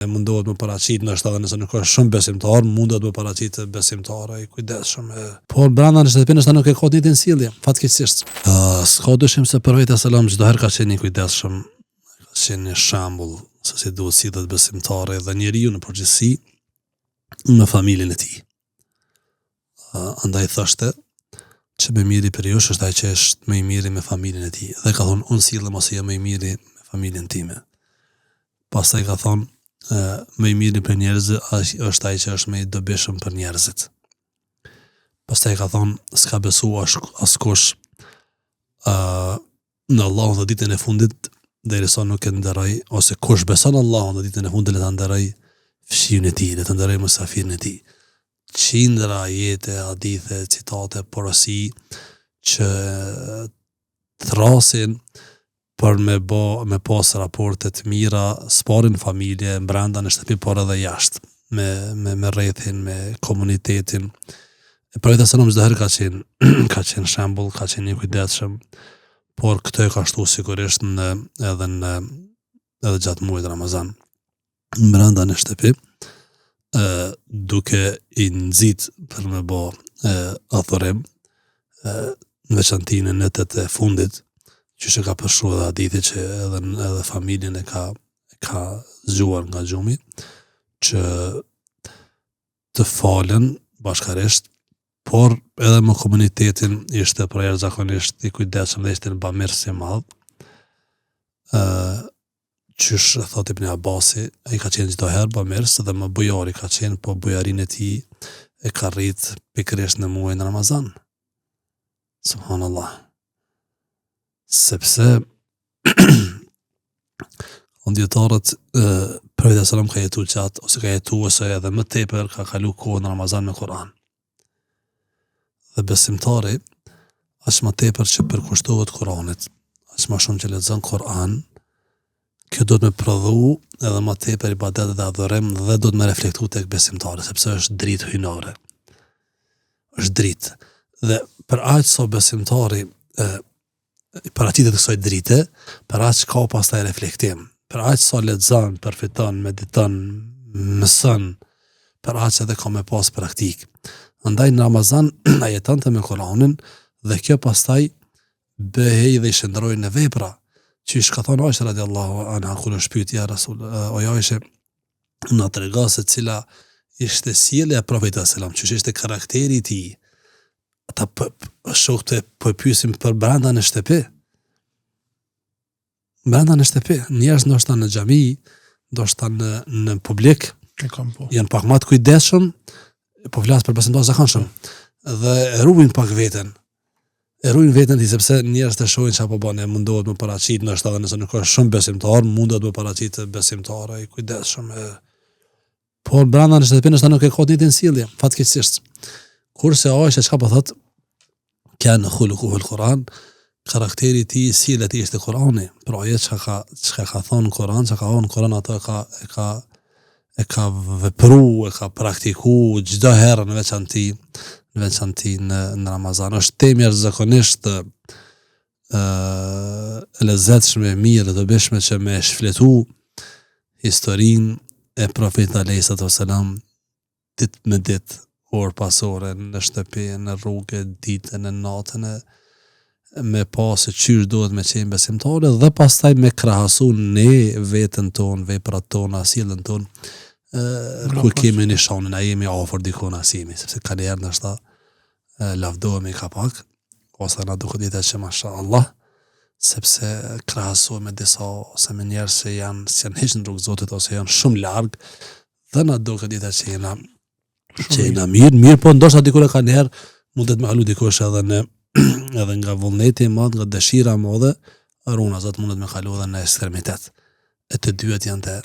Mundohet me paraqit, ndoshta edhe nëse nuk është shumë besimtar, mundet me paraqit besimtar i kujdesshëm. E... Por brenda në shtëpi ndoshta nuk e ka të njëjtën sjellje, fatkeqësisht. Uh, s'ka dyshim se profeti alejhi selam çdo herë ka qenë i kujdesshëm, ka qenë një shembull se si duhet sillet besimtari dhe njeriu në përgjithësi me familjen e tij. Uh, andaj thoshte që më i miri prej jush është ai që është më i miri me familjen e tij. Dhe ka thonë unë sillem ose jam më i miri me familjen time. Pastaj ka thonë uh, më i miri për njerëzit është ai që është më i dobishëm për njerëzit. Pastaj ka thonë s'ka besu askush uh, në Allahun dhe ditën e fundit derisa nuk e nderoi ose kush beson Allahun dhe ditën e fundit le ta nderoj fqinjin e tij, le ta nderoj musafirin e tij. Qindra ajete, hadithe, citate, porosi që thrasin për me bo, me pas raporte të mira, s'pari në familje, brenda në shtëpi, por edhe jashtë, me, me, me rrethin, me komunitetin. E profeti alejhi selam çdo herë ka qenë, ka qenë shembull, ka qenë i kujdesshëm, por këtë e ka shtu sigurisht në, edhe në edhe gjatë muajit Ramazan. Brenda në shtëpi, ë duke i nxit për me bo e, adhurim, ë në veçanti në netët e fundit, qysh e ka përshkru edhe hadithi që edhe, edhe familjen e ka, e ka zgjuar nga gjumi, që të falen bashkarisht, por edhe me komunitetin ishte pra jashtëzakonisht i kujdesshëm dhe ishte një bamirës i madh. Ë qysh e thot Ibn Abasi, ai ka qenë çdo herë bamirës dhe më bujari ka qenë, po bujarinë e tij e ka rrit pikërisht në muajin Ramazan. Subhanallah. Sepse Thonë dijetarët, profeti alejhi selam ka jetu gjatë, ose ka jetu, ose edhe më tepër, ka kalu kohë në Ramazan me Kur'an. Dhe besimtari, aq më tepër që përkushtohet Kur'anit, aq më shumë që lexon Kur'an, kjo duhet me prodhu edhe më tepër ibadet dhe adhurim dhe duhet me reflektu tek besimtari, sepse është dritë hyjnore. Është dritë. Dhe për aq sa besimtari e, i paraqitet kësaj drite, për aq ka pastaj reflektim, për aq sa lexon, përfiton, mediton, mëson, për aq edhe ka me pas praktikë. Andaj në Ramazan ai jetonte me Kuranin dhe kjo pastaj bëhej dhe i shndërrohej në vepra. Qysh ka thonë Aisha radiallahu anha kur është pyet ja Rasul, o Aisha, na trego se cila ishte sjellja e profetit alejhi selam, qysh ishte karakteri i tij. Ata shokët po e pyesin për brenda në shtëpi. Brenda në shtëpi, njerëz ndoshta në xhami, ndoshta në në publik, e kam po. Janë pak më të kujdesshëm, po flas për besimtarë të zakonshëm. Dhe e ruajnë pak veten. E ruajnë veten ti sepse njerëzit e shohin çfarë po bën, e mundohet me paraqit, ndoshta edhe nëse nuk është shumë besimtar, mundet me paraqit besimtar i kujdesshëm e por brenda në shtëpi ndoshta nuk e ka të njëjtën sjellje, fatkeqësisht. Kurse Aisha çka po thot, Kane hulukuhul Kur'an, karakteri i tij, sjellja e tij ishte Kur'ani. Pra ajo çka ka çka ka thonë në Kur'an, çka ka thonë në Kur'an ato e ka e ka e ka vepru, e ka praktiku çdo herë në veçanti, në veçanti në në Ramazan. Është temë jashtëzakonisht ë e lezetshme, e mirë, e dobishme që me shfletu historinë e profetit alejhi salatu selam ditë me ditë, orë pas ore, në shtëpi, në rrugë, ditën e natën e me pa se qysh duhet me qenë besimtari dhe pastaj me krahasu ne veten tonë, veprat tona, sjelljen tonë, ku kemi nishanin, a jemi afër dikun a s'jemi, sepse kanjëherë ndoshta lavdohemi ka pak, ose na duket jeta që masha Allah, sepse krahasohemi me disa ose me njerëz që janë s'janë hiç në rrugë Zotit ose janë shumë larg, Dhe na duket jeta që jena që jena mirë, mirë, po ndoshta dikur e kanjëherë mundet me kalu dikush edhe në edhe nga vullneti i madh, nga dëshira e madhe, runa Zot mundet me kalu edhe në ekstremitet. E të dyjet janë të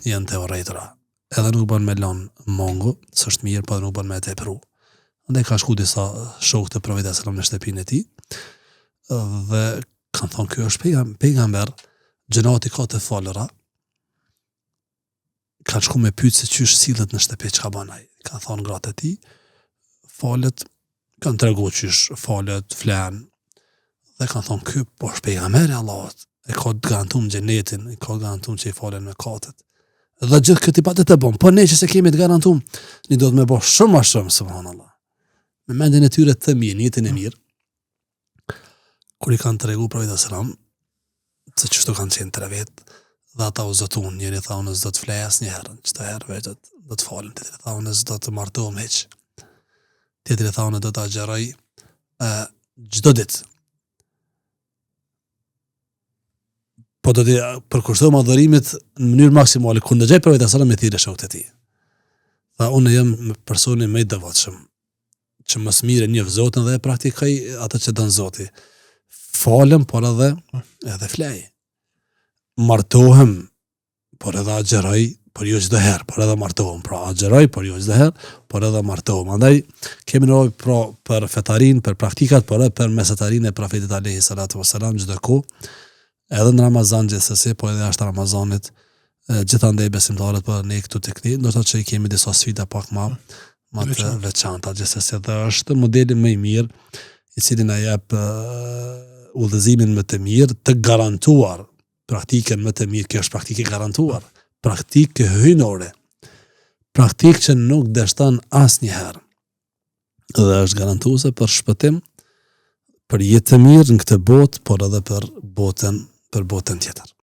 janë të urrejtura. Edhe nuk bën me lon mangu, s'është mirë, po edhe nuk bën me e tepru. Andaj ka shku disa shokë të profetit alejhi selam në shtëpinë e tij dhe kanë thonë ky është pejgamber, xhenati ka të falura, kanë shku me pyet se qysh sillet në shtëpi çka bën ai. Kanë thonë gratë e tij, falet, kanë tregu qysh falet, flen. Dhe kanë thonë ky po është pejgamberi i Allahut, e ka të garantum xhenetin, e ka garantum që i falen mëkatet. Dhe gjithë këtë ibadet e bon, po ne që s'e kemi të garantum, ne duhet me bo shumë ma shumë, subhanallah. Me mendjen e tyre të mirë, nijetin e mirë, kur i kanë tregu profetit alejhi selam, se qështu kanë qenë tre vetë, dhe ata u zotun, njëri tha unë s'do të flej asnjëherë, çdo herë veç do të, do të falem, tjetri tha unë s'do të martohem hiç, tjetri tha unë do të agjëroj çdo ditë. Po do t'i përkushtohem adhurimit në mënyrë maksimale, kur ndëgjoi profeti alejhi selam i thirri shokët e tij. Tha unë jam personi më i devotshëm, që më së miri e njoh Zotin dhe e praktikoj atë që don Zoti. Falem, por edhe edhe flej. Martohem, por edhe agjëroj, por jo çdo herë, por edhe martohem. Pra agjëroj, por jo çdo herë, por edhe martohem. Andaj kemi nevojë pra për fetarinë, për praktikat, por edhe për mesatarinë e profetit alejhi salatu vesselam çdo kohë. Edhe në Ramazan gjithsesi, po edhe jashtë Ramazanit, gjithandej besimtarët po edhe ne këtu tek ne, ndoshta që i kemi disa sfida pak ma ma të veçanta gjithsesi dhe është modeli më i mirë i cili na jep udhëzimin më të mirë, të garantuar praktikën më të mirë, kjo është praktikë e garantuar, praktikë hyjnore, praktikë që nuk dështon asnjëherë dhe është garantuese për shpëtim, për jetë të mirë në këtë botë, por edhe për botën, për botën tjetër.